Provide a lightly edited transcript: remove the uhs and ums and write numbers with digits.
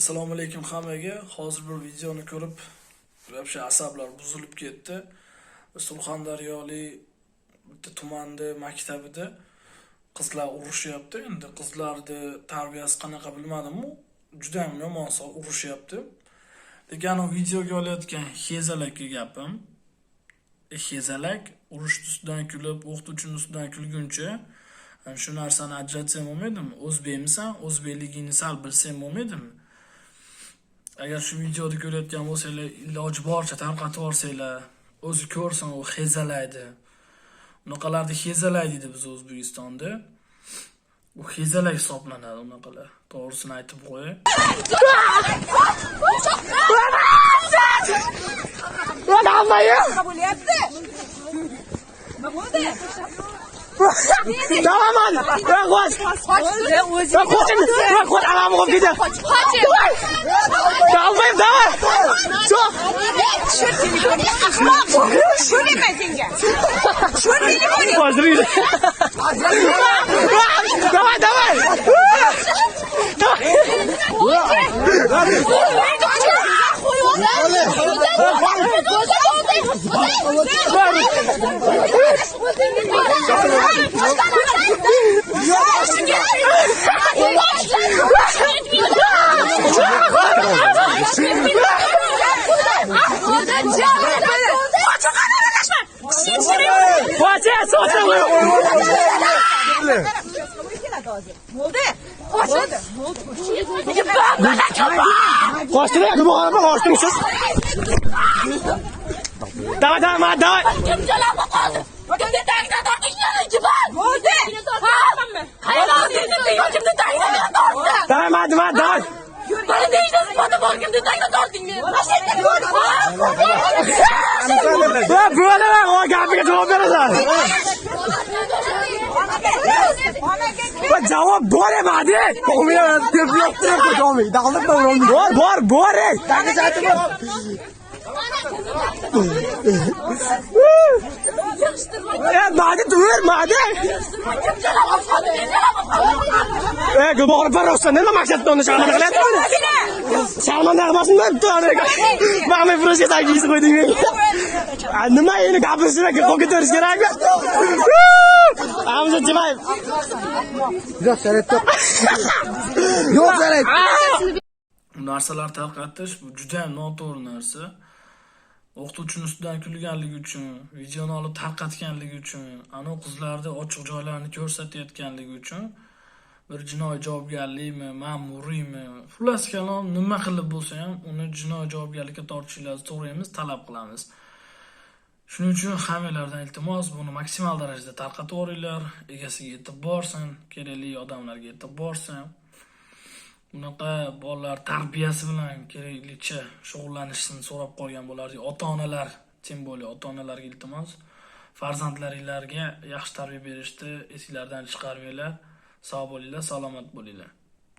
Assalomu alaykum hammaga. Hozir bir videoni ko'rib, вообще asablar buzilib ketdi. Surxondaryolik bitta tumanda maktabida qizlar urushyapti. Endi qizlarni tarbiyasi qanaqa bilmadim-u, juda ham yomon urushyapti. Lekin anavi videoga olayotgan hezalakka gapim. Hezalak urush ustidan kulib, o'qituvchini ustidan kulguncha shu narsani ajratsang bo'lmaydimi? O'zbekmisan? O'zbekligingni sal bilsang bo'lmaydimi? Agar shu videoni ko'rayotgan bo'lsanglar, iloji boricha tarqatib yuborsanglar, o'zi ko'rsin u hezalaydi. Unaqalarni hezalay deydi biz O'zbekistonda. U hezalak hisoblanadi unaqalar. To'g'risini aytib qo'yay. Bo'lyapti. Nima bo'ldi? Tamam. Ben koş. Ben koşun. Ben koş. Anamı koş gider. Dalmayayım tamam. Çok. Tushir telefonni, ahmoq. Tushir deyman senga. Tushir telefonni. Koştur. Давай, давай. Qoch, qoch. Bo'ldi. Qochadi. Qochdi, nima qochdi siz? Давай, давай, давай. Bo'ldi. Давай, давай, давай. Va, bo'laman, o gapiga javob berasan. Va, javob bor emadi. Bor, bor, bor. Ey. E, madi dur, madi. E, Gulbahor opa, nima maqsadda uni sharmanda qilyapsan? Sharmanda qilmasin deb Mana prosta tagisi qo'yding menga. Nima endi gapirishni qo'lga ko'tarish kerakmi? Hamza Chimaev. Yo'q, sharoit yo'q. Yo'q, sharoit. Bu narsalar tarqatish bu juda ham noto'g'ri narsa. O'qituvchini ustidan kulganligi uchun, videoni olib tarqatganligi uchun, anavi qizlarni ochiq joylarini ko'rsatayotganligi uchun bir jinoiy javobgarlikmi, ma'muriymi, xullas kalom nima qilib bo'lsa ham uni jinoiy javobgarlikka tortishingizni so'raymiz, talab qilamiz. Shuning uchun hammanglardan iltimos, buni maksimal darajada tarqatib yuboringlar, egasiga yetib borsin, kerakli odamlarga yetib borsin. Bunaqa bolalar tarbiyasi bilan keraklicha shug'ullanishini so'rab qolgan bo'lardik. Ota-onalar, тем более ota-onalarga iltimos, farzandlaringlarga yaxshi tarbiya berishni esinglardan chiqarmanglar. Sog' bo'linglar, salomat bo'linglar.